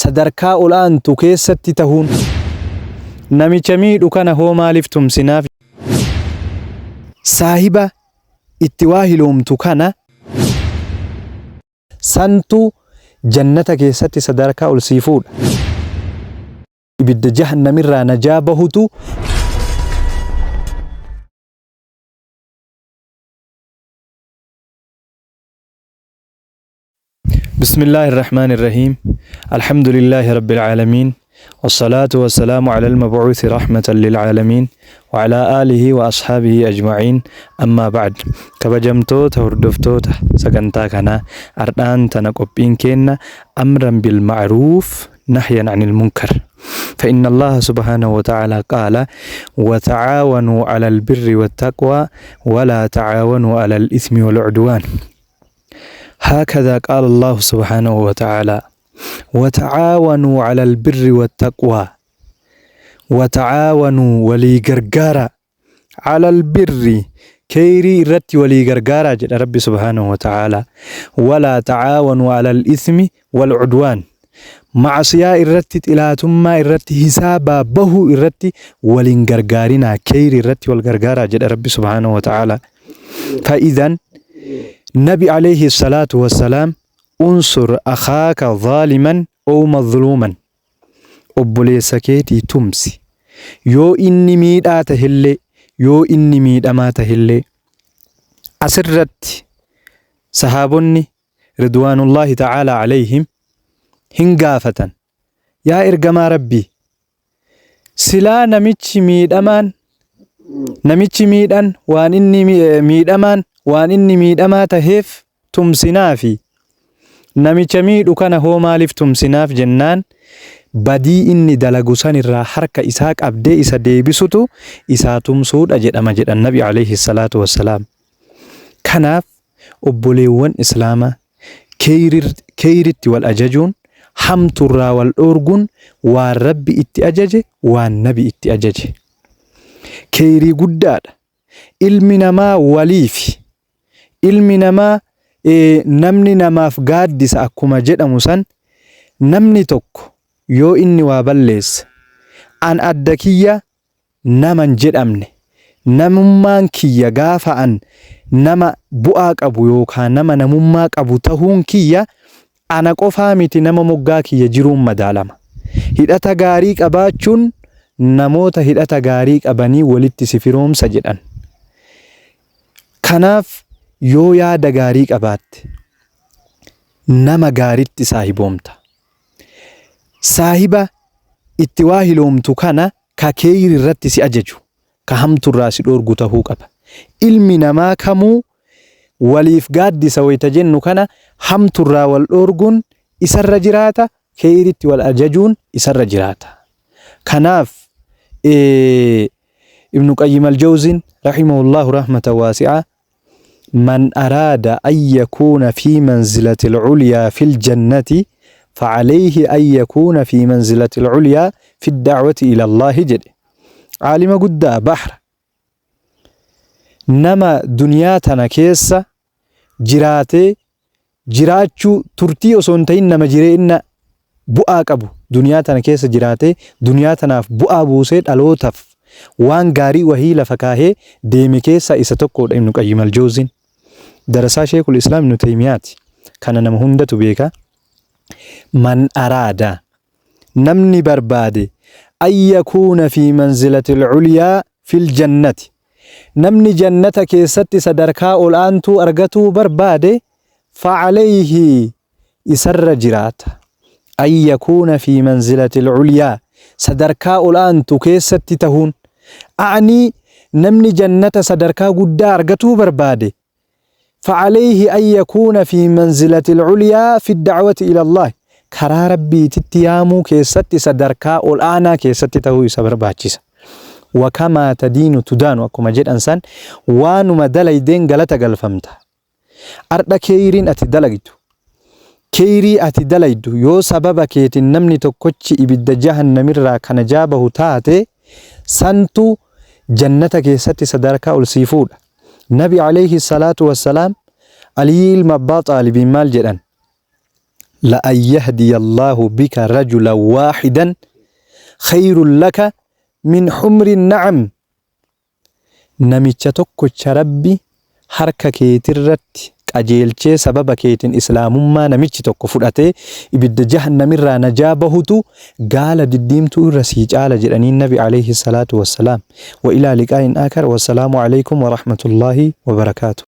sadarkaa ol aantu keessatti tahuun. Namicha miidhu kana hoo maaliif tumsinaaf? Saahiba itti waa hiloomtu kana. Santu jannata keessatti sadarkaa ol sii fuudha. Ibidda jahannamirraa najaa bahutu. بسم الله الرحمن الرحيم الحمد لله رب العالمين والصلاة والسلام على المبعوث رحمة للعالمين وعلى آله وأصحابه أجمعين أما بعد kabajamtoota hordoftoota sagantaa kanaa ardhaan tana qophiin keenna أمرا بالمعروف نهيا عن المنكر فإن الله سبحانه وتعالى قال وتعاونوا على البر والتقوى ولا تعاونوا على الإثم والعدوان هكذا قال الله سبحانه وتعالى وتعاونوا على البر والتقوى وتعاونوا walii gargaaraa على البر keyrii irratti walii gargaaraa jedha Rabbi سبحانه وتعالى ولا تعاونوا على الإثم والعدوان macsiyaa irratti, xilaatummaa irratti, hisaabaa bahuu irratti waliin gargaarinaa, keyrii irratti wal gargaaraa jedha Rabbi سبحانه وتعالى. فإذن nabi عليه الصلاة والسلام انصر أخاك ظالما أو مظلوما, obboleessa keetii tumsi yoo inni miidhaa tahillee, yoo inni miidhamaa tahillee. Asirratti sahaabonni رضوان الله تعالى عليهم hin gaafatan: yaa ergamaa Rabbii, silaa namichi miidhamaan, namichi miidhan waan inni miidhamaan waan inni miidhamaa taheef tumsinaa fi namicha miidhu kana hoo maaliif tumsinaaf jennaan, badii inni dalagu san irraa harka isaa qabdee isa deebisutu isaa tumsuudha jedhama jedhan nabi عليه الصلاة والسلام. Kanaaf obboleewwan islaamaa, keeyritti wal ajajuun, hamturraa wal dhoorguun waan Rabbi itti ajaje, waan nabi itti ajaje. Keeyrii guddaadha. Ilmi namaa waliifi. Ilmi namaa namni namaaf gaaddisa akkuma jedhamu san, namni tokko yoo inni waa balleesse, an adda kiyya naman jedhamne, namummaan kiyya gaafa an nama bu'aa qabu yookaan nama namummaa qabu tahuun kiyya ana qofaa miti, nama moggaa kiyya jiruun madaalama. Hidhata gaarii qabaachuun namoota hidhata gaarii qabanii walitti si firoomsa jedhan. Kanaaf yoo yaada gaarii qabaatte nama gaaritti saahiboomta. Saahiba itti waa hiloomtu kana ka keeyri irratti si ajaju, ka hamturraa si dhoorgu tahuu qaba. Ilmi namaa kamuu waliif gaaddisa wayita jennu kana, hamturraa wal dhoorguun isarra jiraata, keeyritti wal ajajuun isarra jiraata. Kanaaf Ibnu Qayyim al-Jawziin رحمه الله رحمة واسعة من أراد أن يكون في منزلة العليا في الجنة فعليه أن يكون في منزلة العليا في الدعوة إلى الله jedhe. Caalima guddaa bahra. Nama duniyaa tana keessa jiraatee, jiraachuu turtii osoo hin ta'in, nama jireenya bu'aa qabu duniyaa tana keessa jiraatee, duniyaa tanaaf bu'aa buusee, dhalootaaf waan gaarii wahii lafa kaahee deeme keessaa isa tokkodha Ibnu Qayyim al-Jawziin. Darasaa Sheekul Islaam Ibnu Taymiyaati. Kana nama hundatu beeka. من أراد, namni barbaade, أن يكون في منزلة العليا في الجنة, namni jannata keessatti sadarkaa ol aantuu argatuu barbaade, فعليه, isarra jiraata, أن يكون في منزلة العليا, sadarkaa ol aantu keessatti tahuun, a'anii namni jannata sadarkaa guddaa argatuu barbaade, فعليه أن يكون في منزلة العليا في الدعوة إلى الله, karaa Rabbiititti yaamuu keessatti sadarkaa ol aanaa keessatti tahuu isa barbaachisa. وكما تدين تدان akkuma jedhan san, waanuma dalaydeen galata galfamta. Ardha keeyriin ati dalagdu, keeyrii ati dalaydu yoo sababa keetiin namni tokkochi ibidda jahannamirraa kana jaabahu taate, santu jannata keessatti sadarkaa ol sii fuudha. Nabi عليه الصلاة والسلام Aliyyi ilma Abbaa Xaalibiin maal jedhan? La'an yahdiya Allaahu bika rajulan waahidan khayrun laka min humri na'am. Namicha tokkocha Rabbi harka keetirratti qajeelchee sababa keetiin islaamummaa namichi tokko fudhatee ibidda jahannamirraa najaa bahutu gaala diddiimtuu irra sii caala jedhaniin nabi alayhi salaatu wassalaam. Wa ilaa liqaa'in aakar wassalaamu alaykum wa rahmatullaahi wa barakaatuh.